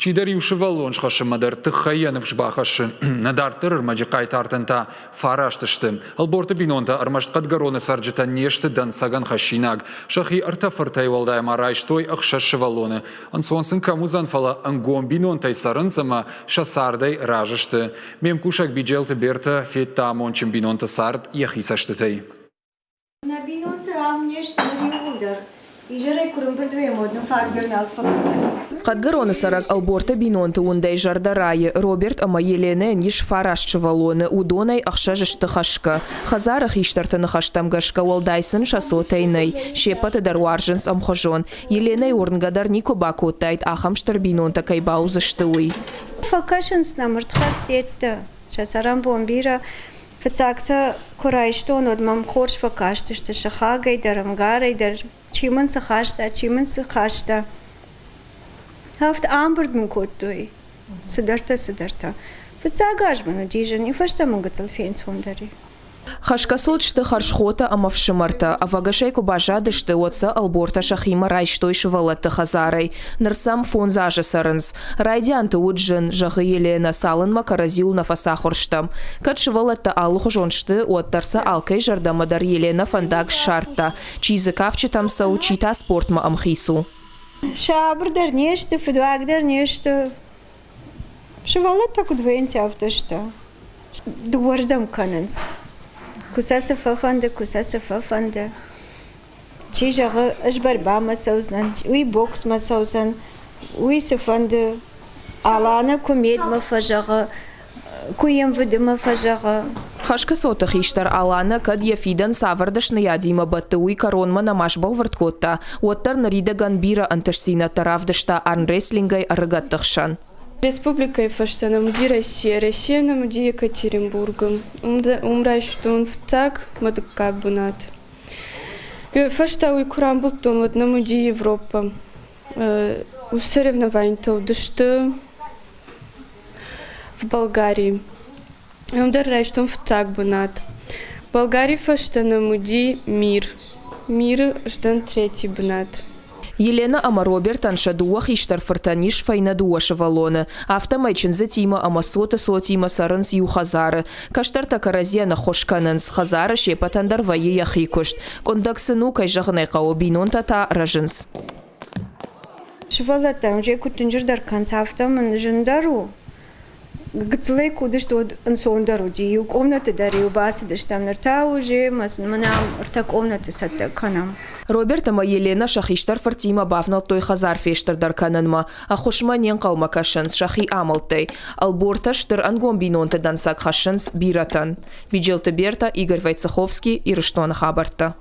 Чидӕр иу сывӕллон схӕссынмӕ дӕр тыххӕй йӕ ныфс бахӕссы. Нӕ дарддӕр ӕрмӕджы хъайтартӕн та фӕраст сты. Ӕлборты бинонтӕ ӕрмӕст Хъӕдгӕроны цӕрджытӕ не сты дӕнцӕгӕн хӕссинаг. Сӕхи ӕртӕ фыртӕй уӕлдай ма райстой ӕхсӕз сывӕллоны. Ӕнцон сын кӕм уыдзӕн, фӕлӕ ӕнгом бинонтӕй цӕрынц ӕмӕ сӕ цардӕй разы сты. Ме мкусӕг Биджелты Бертӕ федта амондджын бинонты цард йӕхи цӕстытӕй. Нӕ бинонтӕ ам не сты, ныр иууылдӕр. Изӕрӕй куы рымбырд уӕм, уӕд нын фаг дӕр нал фӕкӕны. Хъӕдгӕроны цӕрӕг Ӕлборты бинонты уындӕй зӕрдӕ райы. Роберт ӕмӕ Еленӕйӕн ис фараст сывӕллоны, уыдонӕй ӕхсӕз сты хӕсгӕ. Хӕдзары хистӕрты ныхӕстӕм гӕсгӕ уӕлдай сын сӕ цотӕй нӕй. Се ппӕты дӕр уарзынц ӕмхуызон. Еленӕйы уырнгӕ дӕр никуы бакодтаид, ахӕм стыр бинонтӕ кӕй бауыдзысты, уый. Фӕкӕсынц нӕм ӕрдхӕрдтӕ, сӕ цӕрӕнбон бирӕ. Фыццаг сӕ куы райстон, уӕд мӕм хорз фӕкастысты сыхагӕй дӕр, ӕмгарӕй дӕр. Чи мын цы хаста, чи мын цы хаста. Афтӕ ӕмбырд мын кодтой цыдӕртӕ, цыдӕртӕ. Фыццаг аз мын уыди зын, фӕстӕ мын гыццыл фенцондӕр и. Хӕсгӕ цот сты хӕрзхотӕ ӕмӕ фсымӕртӕ. Ӕвӕгӕсӕй куы баззадысты, уӕд сӕ ӕлбортӕ сӕхимӕ райстой сывӕллӕтты хӕдзарӕй. Ныр сӕм фондз азы цӕрынц. Райдианты уыд зын, зӕгъы Еленӕ, цалынмӕ кӕрӕдзиуыл нӕ фӕцахуыр стӕм. Кӕд сывӕллӕттӕ алыхуызон сты, уӕддӕр сӕ алкӕй зӕрдӕмӕ дӕр Еленӕ фӕндаг ссардта. Чи дзы кафджытӕм цӕуы, чи та спортмӕ ӕмхиц у. Сабыр дӕр не сты, фыдуаг дӕр не сты. Сывӕллӕттӕ куыд вӕййынц, афтӕ сты. Дыууӕрдӕм кӕнынц. Куы сӕ цы фӕфӕнды, куы сӕ цы фӕфӕнды. Чи зӕгъы, ӕз борьбамӕ цӕудзынӕн, уый боксмӕ цӕудзӕн, уый цыфӕнды. Алана куы медмӕ фӕзӕгъы, куы йе мвыдымӕ фӕзӕгъы. Хӕсгӕцоты хистӕр Алана кӕд йӕ фидӕн цавӕр дӕсныйадимӕ бӕтты, уый кӕронмӕ нӕма сбӕлвырд кодта, уӕддӕр ныридӕгӕн бирӕ ӕнтыстдзинӕдтӕ равдыста армрестлингӕй ӕрыгӕтты хсӕн. Республикӕйы фӕстӕ нӕм уыди Россия, Россия нӕм уыди Екатеринбургы. Уым райстон фыццаг мӕ дыккаг бынат. Фӕстӕ уый куы рамбылдтон, уӕд нӕм уыди Европӕ. Уыцы соревнованийтӕ уыдысты в Болгарии. Уым дӕр райстон фыццаг бынат. Болгарийы фӕстӕ нӕм уыди Мир. Миры сдӕн третий бынат. Еленӕ ӕмӕ Робертӕн сӕ дыууӕ хистӕр фыртӕн ис фӕйнӕ дыууӕ сывӕллоны. Афтӕмӕй чындзытимӕ ӕмӕ цоты цотимӕ цӕрынц иу хӕдзары. Кӕстӕртӕ кӕрӕдзийӕн ӕххуыс кӕнынц, хӕдзары се ппӕтӕн дӕр вӕййы йӕхи куыст. Къуындӕг сын у, кӕй зӕгъын ӕй хъӕуы, бинонтӕ та рӕзынц. Сывӕллӕттӕ уже куыд дынджырдӕр кӕнынц, афтӕ мын зындӕр у. Гыццылӕй куы уыдысты, уӕд ӕнцондӕр уыди. Иу къомнӕты дӕр-иу бацыдыстӕм, ныр та уже мӕнӕ ӕртӕ къомнӕты цӕттӕ кӕнӕм. Роберт ӕмӕ Еленӕ сӕ хистӕр фыртимӕ бавнӕлдтой хӕдзар фестырдӕр кӕнынмӕ. Ӕххуысмӕ не нхъӕлмӕ кӕсынц сӕхи амӕлттӕй. Ӕлбортӕ стыр ӕнгом бинонты дӕнцӕг хӕссынц бирӕтӕн. Биджелты Берта, Игорь Войцеховский, Ирыстоны хабӕрттӕ.